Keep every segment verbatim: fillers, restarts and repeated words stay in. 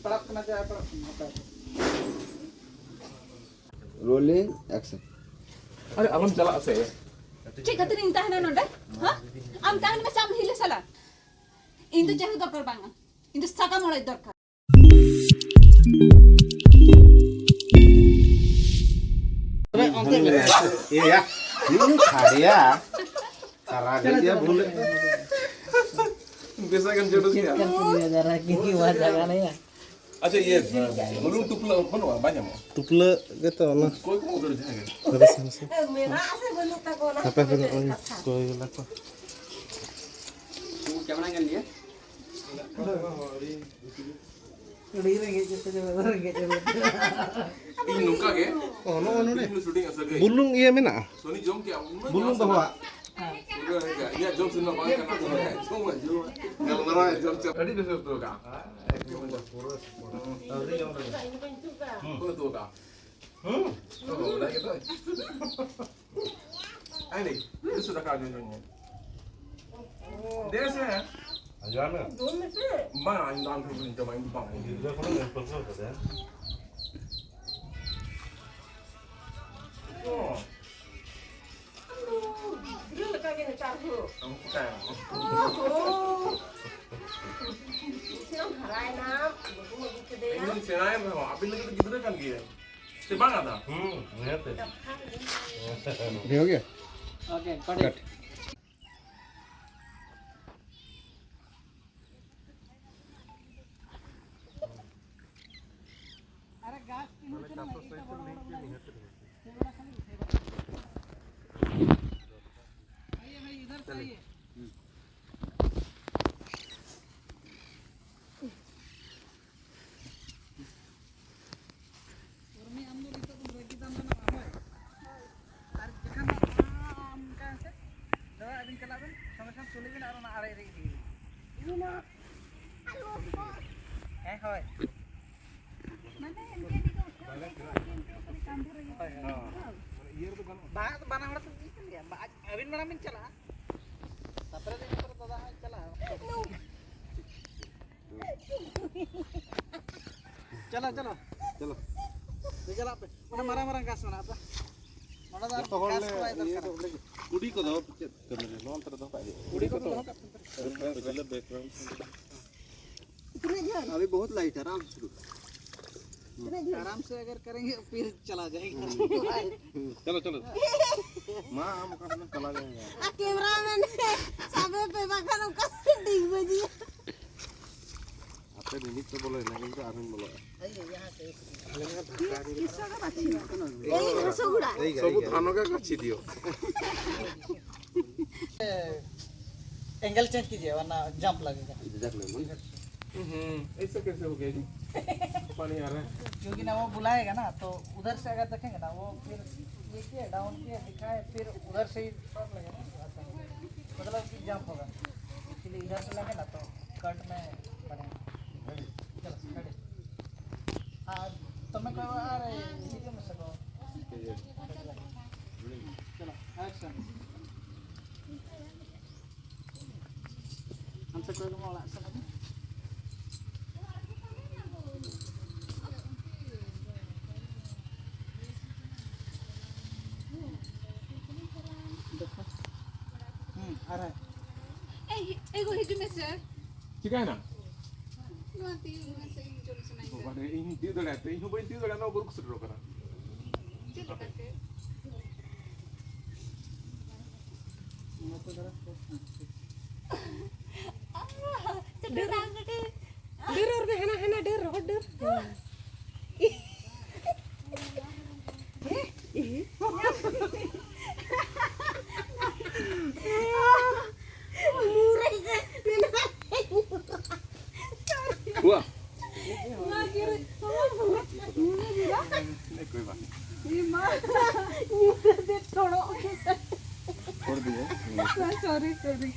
ᱯᱟᱲᱟᱜ ᱠᱟᱱᱟ ᱥᱮ ᱵᱟᱭ ᱯᱟᱲᱟᱜ ᱠᱟᱱᱟ? ᱱᱟᱯᱟᱭ ᱛᱮ᱾ ᱨᱳᱞᱤᱝ, ᱮᱠᱥᱮᱱ᱾ ᱟᱨᱮ, ᱟᱞᱚᱢ ᱪᱟᱞᱟᱜᱼᱟ ᱥᱮ᱾ ᱪᱮᱫ ᱠᱷᱟᱹᱛᱤᱨᱤᱧ ᱛᱟᱦᱮᱱᱟ ᱱᱚᱰᱮ? ᱦᱟ? ᱟᱢ ᱛᱟᱦᱮᱱ ᱢᱮᱥᱮ, ᱟᱢ ᱦᱤᱞᱟᱹ ᱥᱟᱞᱟ᱾ ᱤᱧ ᱫᱚ ᱪᱮᱫ ᱦᱚᱸ ᱫᱚᱨᱠᱟᱨ ᱵᱟᱝᱟ᱾ ᱤᱧ ᱫᱚ ᱥᱟᱠᱟᱢ ᱚᱲᱮᱡ ᱫᱚᱨᱠᱟᱨ᱾ ᱚᱱᱛᱮ ᱢᱮᱱᱟᱜᱼᱟ᱾ ᱤᱭᱟᱹ, ᱤᱧ ᱥᱟᱰᱮᱭᱟ᱾ ᱥᱟᱨᱟ ᱜᱷᱟᱹᱲᱤᱡ ᱮ ᱵᱷᱩᱞᱮᱫ᱾ ᱵᱮᱥᱟ ᱜᱮᱢ ᱡᱳᱴᱩᱥ ᱜᱮᱭᱟ᱾ ᱪᱮᱫ ᱠᱟᱱ ᱯᱩᱨᱤᱭᱟ ᱡᱟᱨᱟ ᱠᱤ ᱦᱩᱣᱟ ᱡᱟᱜᱟ ᱱᱟᱦᱤ ᱦᱟᱭ᱾ ᱟᱪᱪᱷᱟ, ᱤᱭᱟᱹ, ᱵᱩᱞᱩᱝ ᱴᱩᱯᱞᱟᱹᱜ ᱵᱟᱹᱱᱩᱜᱼᱟ, ᱵᱟᱭ ᱧᱟᱢᱚᱜᱼᱟ᱾ ᱴᱩᱯᱞᱟᱹᱜ ᱜᱮᱛᱚ ᱚᱱᱟ᱾ ᱠᱚᱭ ᱠᱚ ᱩᱫᱟᱹᱨ ᱡᱟᱦᱟᱸ ᱜᱮ᱾ ᱦᱟᱯᱮ ᱥᱮ, ᱦᱟᱯᱮ ᱥᱮ᱾ ᱢᱮᱱᱟᱜ ᱟᱥᱮ ᱵᱟᱹᱱᱩᱜ ᱛᱟᱠᱚᱣᱟ, ᱚᱱᱟ ᱦᱟᱯᱮ ᱠᱚ ᱦᱟᱯᱮ ᱠᱟᱹᱴᱤᱡ ᱱᱚᱜᱼᱚᱭ ᱠᱟᱛᱷᱟ᱾ ᱠᱚᱭ ᱜᱮᱞᱟ ᱠᱚ᱾ ᱠᱮᱢᱮᱨᱟ ᱧᱮᱞ ᱜᱮᱭᱟ᱾ ᱟᱹᱰᱤ ᱨᱮᱸᱜᱮᱡ ᱜᱮᱛᱮ ᱡᱚᱢ ᱫᱚ ᱨᱮᱸᱜᱮᱡ ᱜᱮ᱾ ᱤᱧ ᱱᱚᱝᱠᱟ ᱜᱮ᱾ ᱚ, ᱱᱚᱜᱼᱚ ᱱᱚᱰᱮ᱾ ᱤᱧ ᱥᱩᱴᱤᱝ ᱟᱥᱟ ᱜᱮ᱾ ᱵᱩᱞᱩᱝ ᱤᱭᱟᱹ ᱢᱮᱱᱟᱜᱼᱟ? ᱥᱚᱱᱤ ᱡᱚᱢ ᱠᱮᱜᱼᱟ, ᱩᱱᱟᱹᱜ ᱵᱩᱞᱩᱝ ᱡᱚᱢ ᱫᱚᱦᱚᱣᱟᱜ᱾ ᱥᱟᱱᱟ᱾ ᱯᱩᱨᱟᱹ ᱦᱮᱸ, ᱤᱧᱟᱹᱜ ᱡᱚᱢ ᱥᱟᱱᱟ ᱵᱟᱝ ᱠᱟᱱᱟ, ᱡᱚᱢ, ᱡᱚᱢ, ᱡᱚᱢ᱾ ᱜᱟᱞᱢᱟᱨᱟᱣ ᱡᱚᱢ ᱪᱟᱵᱟ᱾ ᱟᱹᱰᱤ ᱵᱮᱥ ᱩᱛᱩ ᱟᱠᱟᱫᱼᱟ᱾ ᱟᱹᱣᱨᱤ ᱡᱚᱢ ᱨᱮᱜᱮ᱾ ᱚᱠᱚᱭ ᱩᱛᱩ ᱟᱠᱟᱫᱼᱟ? ᱦᱩᱸ᱾ ᱚ, ᱚᱱᱟ ᱜᱮᱛᱚ᱾ ᱟᱭ ᱞᱟᱹᱭ, ᱵᱮᱥ ᱫᱟᱠᱟ ᱡᱚᱢ ᱡᱚᱢ ᱢᱮ᱾ ᱫᱮ ᱥᱮ᱾ ᱟᱸᱡᱚᱢ ᱢᱮ᱾ ᱵᱟᱝ, ᱤᱧ ᱫᱚ ᱟᱢ ᱴᱷᱮᱱ ᱠᱷᱚᱱᱤᱧ ᱡᱚᱢᱟ, ᱤᱧ ᱫᱚ ᱵᱟᱝ᱾ ᱜᱤᱫᱽᱨᱟᱹ ᱠᱷᱚᱱᱮᱢ ᱧᱮᱞ ᱯᱟᱹᱨᱠᱟᱹᱣ ᱠᱟᱫᱮᱭᱟ᱾ ᱚ᱾ ᱜᱤᱫᱽᱨᱟᱹ ᱞᱮᱠᱟ ᱜᱮ ᱱᱮᱛᱟᱨ ᱦᱚᱸ᱾ ᱟᱢ ᱪᱤᱠᱟᱹᱭᱟᱢ? ᱚ ᱦᱚ᱾ ᱛᱤᱥᱮᱢ ᱦᱟᱨᱟᱭᱮᱱᱟ, ᱵᱟᱹᱦᱩᱢ ᱟᱹᱜᱩ ᱠᱮᱫᱮᱭᱟ᱾ ᱤᱧ ᱥᱮᱬᱟᱭᱮᱱ ᱨᱮᱦᱚᱸ, ᱟᱹᱵᱤᱱ ᱞᱟᱹᱜᱤᱫ ᱫᱚ ᱜᱤᱫᱽᱨᱟᱹ ᱠᱟᱱ ᱜᱮᱭᱟᱭ᱾ ᱥᱮ ᱵᱟᱝ ᱟᱫᱟ? ᱦᱩᱸ, ᱱᱤᱦᱟᱹᱛ᱾ ᱠᱟᱛᱷᱟ ᱜᱮ᱾ ᱦᱩᱭᱩᱜ ᱜᱮᱭᱟ? OK, cut ᱠᱟᱴ᱾ ᱟᱨᱮ ᱜᱷᱟᱥ ᱛᱤᱸᱜᱩ ᱠᱟᱱᱟ, ᱤᱴᱟᱹ ᱵᱚᱲᱚ ᱵᱚᱲᱚ ᱢᱮᱱᱟᱜᱼᱟ᱾ ᱤᱫᱷᱟᱨ ᱥᱮ ᱟᱭᱤᱭᱮ᱾ ᱩᱨᱢᱤ, ᱟᱢ ᱫᱚ ᱱᱤᱛᱚᱜ ᱫᱚᱢ ᱨᱟᱹᱜᱤ ᱫᱟᱢ ᱫᱚ ᱱᱟᱣᱟ, ᱦᱳᱭ? ᱟᱨ ᱡᱚᱠᱷᱚᱱ ᱟᱢ ᱚᱱᱠᱟ ᱥᱮ ᱫᱟᱫᱟ ᱟᱹᱵᱤᱱ ᱪᱟᱞᱟᱜ ᱵᱤᱱ, ᱥᱚᱸᱜᱮ ᱥᱚᱸᱜᱮ ᱛᱩᱞᱤ ᱵᱤᱱ ᱟᱨ ᱚᱱᱟ ᱟᱲᱮ ᱨᱮ ᱤᱫᱤ ᱵᱤᱱ᱾ ᱦᱮᱸ, ᱦᱳᱭ᱾ ᱢᱟᱱᱮ ᱤᱱᱠᱟᱹ ᱜᱮ ᱩᱴᱷᱟᱹᱣ ᱜᱮ ᱠᱤᱱᱛᱩ ᱠᱟᱹᱴᱤᱡ ᱠᱟᱱᱫᱷᱟ ᱨᱮ ᱦᱳᱭ, ᱦᱳᱭ᱾ ᱵᱟᱝ, ᱵᱟᱱᱟ ᱦᱚᱲ ᱛᱮ ᱤᱫᱤ ᱠᱟᱱ ᱜᱮᱭᱟ᱾ ᱵᱟ-, ᱟᱹᱵᱤᱱ ᱢᱟᱲᱟᱝ ᱵᱤᱱ ᱪᱟᱞᱟᱜᱼᱟ, ᱛᱟᱨᱯᱚᱨᱮ ᱫᱚ ᱤᱱᱟᱹ ᱯᱚᱨᱮ ᱫᱟᱫᱟ ᱦᱟᱸᱜ ᱪᱟᱞᱟᱜᱼᱟ᱾ ᱪᱟᱞᱟᱜ, ᱪᱟᱞᱟᱜ᱾ ᱪᱚᱞᱚ᱾ ᱫᱮ, ᱪᱟᱞᱟᱜ ᱯᱮ᱾ ᱚᱸᱰᱮ ᱢᱟᱨᱟᱝ ᱢᱟᱨᱟᱝ ᱜᱷᱟᱥ ᱢᱮᱱᱟᱜᱼᱟ ᱯᱮ᱾ ᱱᱚᱰᱮ ᱫᱚ ᱡᱚᱛᱚ ᱦᱚᱲ ᱜᱷᱟᱥ ᱞᱮ ᱠᱚ ᱵᱟᱭ ᱤᱭᱟᱹ ᱫᱚᱨᱠᱟᱨᱟ᱾ ᱠᱚ ᱞᱟᱹᱜᱤᱫ᱾ ᱠᱩᱰᱤ ᱠᱚᱫᱚ ᱪᱮᱫ ᱠᱟᱹᱢᱤ ᱨᱮ? ᱱᱚᱣᱟ ᱱᱚᱛᱮ ᱨᱮ ᱫᱚᱦᱚ ᱠᱟᱜ ᱦᱩᱭᱩᱜᱼᱟ᱾ ᱠᱩᱰᱤ ᱠᱚᱫᱚ ᱫᱚᱦᱚ ᱠᱟᱜ ᱯᱮ᱾ ᱯᱟᱪᱷᱞᱮ background ᱥᱮᱱ᱾ ᱤᱛᱱᱟ ᱡᱷᱟᱲ? अभी बहुत लाइट है, आराम से चलो। इतने झूठ। आराम से अगर करेंगे फिर चला जाएगा। ᱪᱚᱞᱚ, ᱪᱚᱞᱚ᱾ ᱢᱟ, ᱟᱢ ᱚᱠᱟ ᱥᱮᱫ ᱮᱢ ᱪᱟᱞᱟᱣ ᱞᱮᱱ ᱜᱮᱭᱟ? ᱟᱨ cameraman ᱥᱟᱵᱮ ᱯᱮ, ᱵᱟᱠᱷᱟᱱ ᱚᱠᱟ ᱥᱮᱫ ᱰᱤᱜᱽ ᱵᱟᱹᱡᱤᱭᱟ? ᱟᱯᱮ ᱨᱤᱱᱤᱡ ᱯᱮ ᱵᱚᱞᱚᱭᱮᱱᱟ, ᱤᱧ ᱫᱚ ᱟᱨᱦᱚᱸᱧ ᱵᱚᱞᱚᱜᱼᱟ᱾ ᱮᱭ ᱜᱷᱟᱥᱚᱜᱩᱲᱟ᱾ ᱮᱭ ᱜᱷᱟᱥᱚᱜᱩᱲᱟ᱾ ᱮᱭ ᱜᱷᱟᱥᱚᱜᱩᱲᱟ᱾ एंगल चेंज कीजिए, वरना जंप लगेगा। हम्म, ऐसा कैसे हो गया जी? पानी आ रहा है। क्योंकि ना, वो बुलाएगा ना, तो उधर से अगर देखेंगे ना, वो फिर ये किए, डाउन किए, दिखाए, फिर उधर से ही शॉट लगेगा ना, मतलब कि जंप होगा। इसलिए इधर से लगे ना, तो कट में पड़ेगा। चलो, ready। ᱟᱨ ᱛᱚᱢᱮ ᱠᱚ ᱟᱨ ᱤᱭᱟᱹ ᱢᱮᱥᱮ ᱠᱚ᱾ ᱪᱚᱞᱚ, action᱾ ᱦᱟᱱᱛᱮ ᱠᱚᱭᱚᱜ ᱢᱮ ᱚᱲᱟᱜ ᱥᱮᱫ ᱟᱫᱚ᱾ ᱦᱩᱸ, ᱟᱨ ᱮᱭ, ᱮᱭ ᱜᱳ, ᱦᱤᱡᱩᱜ ᱢᱮᱥᱮ᱾ ᱪᱤᱠᱟᱭᱱᱟ? ᱱᱚᱣᱟ ᱛᱤᱭᱳᱜ ᱢᱮᱥᱮ, ᱤᱧ ᱡᱚᱢ ᱥᱟᱱᱟᱧ ᱠᱟᱱᱟ᱾ ᱵᱟᱵᱟ ᱨᱮ, ᱤᱧ ᱛᱤᱭᱳᱜ ᱫᱟᱲᱮᱭᱟᱜ ᱛᱮ, ᱤᱧ ᱦᱚᱸ ᱵᱟᱹᱧ ᱛᱤᱭᱳᱜ ᱫᱟᱲᱮᱭᱟᱜᱼᱟ, ᱱᱚᱣᱟ ᱵᱩᱨᱩ ᱠᱚ ᱥᱮᱴᱮᱨᱚᱜ ᱠᱟᱱᱟ᱾ ᱪᱮᱫ ᱞᱮᱠᱟᱛᱮ? ᱰᱟᱹᱨ, ᱰᱟᱹᱨ ᱟᱨ ᱢᱤᱫᱴᱮᱡ᱾ ᱰᱟᱹᱨ ᱟᱨ ᱢᱤᱫ ᱦᱟᱱᱟ, ᱦᱟᱱᱟ ᱰᱟᱹᱨ, ᱨᱚᱦᱚᱲ ᱰᱟᱹᱨ᱾ ᱢᱩᱨᱟᱹᱭ ᱥᱮ ᱢᱮᱱᱟᱜ᱾ ᱦᱩᱣᱟ᱾ ᱧᱩᱨᱟᱹ ᱫᱮ ᱛᱷᱚᱲᱚ᱾ ᱥᱚᱨᱤ, ᱥᱚᱨᱤ, ᱥᱚᱨᱤ᱾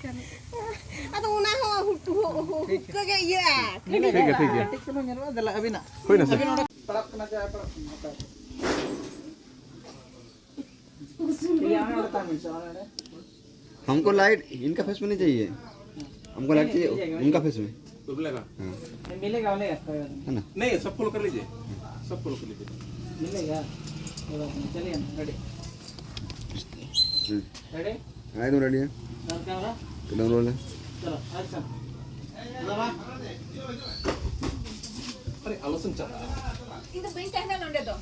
ᱟᱫᱚ ᱚᱱᱟ ᱦᱚᱸ ᱦᱩ-, ᱦᱩ-, ᱦᱩ-, ᱦᱩᱠᱟᱹ ᱜᱮ ᱤᱭᱟᱹᱜᱼᱟ᱾ ᱴᱷᱤᱠ ᱜᱮᱭᱟ, ᱴᱷᱤᱠ ᱜᱮᱭᱟ᱾ ᱠᱟᱹᱴᱤᱡ ᱪᱩᱞᱩᱝ ᱧᱮᱞᱚᱜᱼᱟ, ᱫᱮᱞᱟ ᱟᱹᱵᱤᱱᱟᱜ᱾ ᱦᱩᱭᱱᱟ ᱥᱮ? ᱟᱹᱵᱤᱱ ᱚᱸᱰᱮ ᱯᱟᱲᱟᱜ ᱠᱟᱱᱟ ᱡᱮ ᱯᱟᱲᱟᱜ ᱠᱟᱱᱟ, ᱦᱟᱛᱟᱣ᱾ ᱤᱭᱟᱹ, ᱚᱱᱟ ᱚᱸᱰᱮ ᱛᱟᱦᱮᱱ ᱵᱤᱱ ᱥᱮ, ᱚᱱᱟ ᱚᱸᱰᱮ᱾ हमको लाइट इनका फेस में नहीं चाहिए, हमको लाइट चाहिए उनका फेस में। मिलेगा? मिलेगा, मिलेगा, कोई बात नहीं। नहीं, सबको कर लीजिए, सबको कर लीजिए। मिलेगा, कोई बात नहीं। चलिए, रेडी। रेडी? हाँ, एकदम रेडी है। और क्या हो रहा? एकदम रोल है। चलो, एक्शन। अरे, आलोचना चाहता है। ᱤᱧ ᱫᱚ ᱵᱟᱹᱧ ᱛᱟᱦᱮᱱᱟ ᱱᱚᱸᱰᱮ ᱫᱚ᱾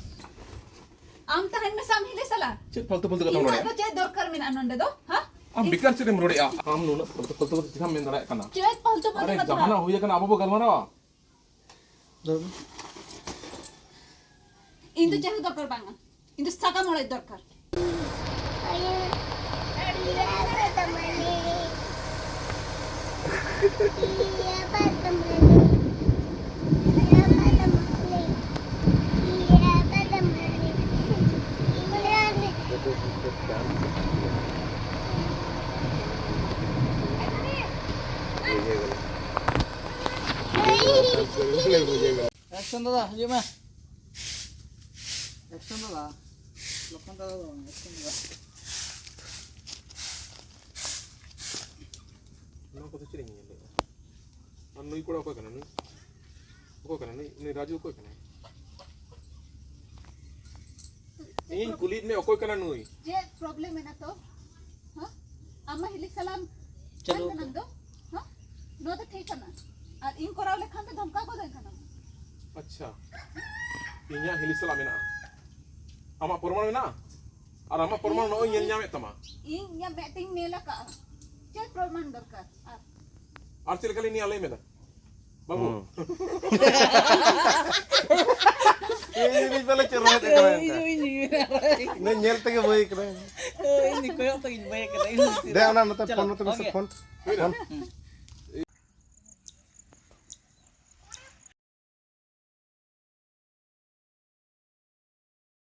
ᱟᱢ ᱛᱟᱦᱮᱱ ᱢᱮᱥᱮ ᱟᱢ ᱦᱤᱞᱤ ᱥᱟᱞᱟᱜ᱾ ᱪᱮᱫ ᱯᱷᱟᱞᱛᱩ ᱯᱷᱟᱞᱛᱩ ᱠᱟᱛᱷᱟᱢ ᱤᱧᱟᱹᱜ ᱨᱚᱲᱮᱫᱼᱟ? ᱫᱚ ᱪᱮᱫ ᱫᱚᱨᱠᱟᱨ ᱢᱮᱱᱟᱜᱼᱟ ᱱᱚᱸᱰᱮ ᱫᱚ? ᱦᱟ? ᱟᱢ ᱵᱮᱠᱟᱨ ᱪᱮᱫ ᱮᱢ ᱨᱚᱲᱮᱫᱼᱟ? ᱟᱢ ᱱᱩᱱᱟᱹᱜ ᱯᱷᱟᱞᱛᱩ ᱯᱷᱟᱞᱛᱩ ᱠᱟᱛᱷᱟ ᱪᱮᱠᱟᱢ ᱢᱮᱱ ᱫᱟᱲᱮᱭᱟᱜ ᱠᱟᱱᱟ? ᱪᱮᱫ ᱯᱷᱟᱞᱛᱩ ᱯᱷᱟᱞᱛᱩ ᱟᱨᱮ, ᱠᱟᱛᱷᱟ? ᱡᱟᱦᱟᱱᱟᱜ ᱦᱩᱭ ᱟᱠᱟᱱᱟ, ᱟᱵᱚ ᱵᱚ ᱜᱟᱞᱢᱟᱨᱟᱣᱟ᱾ ᱤᱧ ᱫᱚ ᱪᱮᱫ ᱦᱚᱸ ᱫᱚᱨᱠᱟᱨ ᱵᱟᱝᱟ᱾ ᱤᱧ ᱫᱚ ᱥᱟᱠᱟᱢ ᱚᱲᱮᱡ ᱫᱚᱨᱠᱟᱨ᱾ एक्शन दादा, ये मैं। एक्शन दादा। लखन दादा दो, एक्शन दादा। ᱱᱚᱣᱟ ᱠᱚᱫᱚ ᱪᱮᱫ ᱤᱧ ᱧᱮᱞ ᱞᱮᱫᱼᱟ? ᱟᱨ ᱱᱩᱭ ᱠᱚᱲᱟ ᱚᱠᱚᱭ ᱠᱟᱱᱟ? ᱱᱩᱭ ᱚᱠᱚᱭ ᱠᱟᱱᱟ? ᱱᱩᱭ, ᱱᱩᱭ ᱨᱟᱡᱩ ᱚᱠᱚᱭ ᱠᱟᱱᱟᱭ? ᱤᱧ ᱠᱩᱞᱤᱭᱮᱫ ᱢᱮ, ᱚᱠᱚᱭ ᱠᱟᱱᱟ ᱱᱩᱭ? ᱪᱮᱫ ᱯᱨᱚᱵᱞᱮᱢ ᱢᱮᱱᱟᱜ ᱛᱚ? ᱦᱮᱸ? ᱟᱢ ᱢᱟ ᱦᱤᱞᱤ ᱥᱟᱞᱟᱢ ᱪᱟᱹᱞᱩ ᱛᱟᱦᱮᱱ ᱠᱟᱱᱟᱢ ᱫᱚ? ᱦᱮᱸ? ᱱᱚᱣᱟ ᱫᱚ ᱴᱷᱤᱠ ᱠᱟᱱᱟ? ᱟᱨ ᱤᱧ ᱠᱚᱨᱟᱣ ᱞᱮᱠᱷᱟᱱ ᱫᱚ ᱫᱷᱚᱢᱠᱟᱣ ᱜᱚᱫᱟᱹᱧ ᱠᱟᱱᱟᱢ᱾ ᱟᱪᱪᱷᱟ, ᱤᱧᱟᱹᱜ ᱦᱤᱞᱤ ᱥᱟᱞᱟᱜ ᱢᱮᱱᱟᱜᱼᱟ? ᱟᱢᱟᱜ ᱯᱨᱚᱢᱟᱱ ᱢᱮᱱᱟᱜᱼᱟ? ᱟᱨ ᱟᱢᱟᱜ ᱯᱨᱚᱢᱟᱱ ᱱᱚᱜᱼᱚᱭ ᱧᱮᱞ ᱧᱟᱢᱮᱫ ᱛᱟᱢᱟ᱾ ᱤᱧ ᱤᱧᱟᱹᱜ ᱢᱮᱫ ᱛᱮᱧ ᱧᱮᱞ ᱟᱠᱟᱫᱼᱟ᱾ ᱪᱮᱫ ᱯᱨᱚᱢᱟᱱ ᱫᱚᱨᱠᱟᱨ? ᱟᱨ ᱟᱨ ᱪᱮᱫ ᱞᱮᱠᱟ ᱞᱤᱧ ᱧᱮᱞ ᱞᱟᱹᱭ ᱢᱮ ᱫᱟ? ᱵᱟᱹᱵᱩ᱾ ᱦᱩᱸ᱾ ᱤᱧ ᱡᱩᱫᱤ ᱯᱟᱞᱮ ᱪᱮᱦᱨᱟ ᱛᱮ ᱠᱟᱱᱟ ᱚᱱᱠᱟ᱾ ᱤᱧ ᱧᱮᱞ ᱛᱮᱜᱮ ᱵᱳᱭ ᱠᱟᱱᱟ᱾ ᱤᱧ ᱠᱚᱭᱚᱜ ᱛᱮᱜᱮᱧ ᱵᱟᱹᱭ ᱠᱟᱱᱟ᱾ ᱤᱧ ᱫᱮ ᱚᱱᱟ ᱱᱚᱛᱮ ᱯᱷᱳᱱ ᱱᱚᱛᱮ ᱢᱮᱥᱮ ᱯᱷᱳᱱ᱾ ᱯᱷᱳᱱ᱾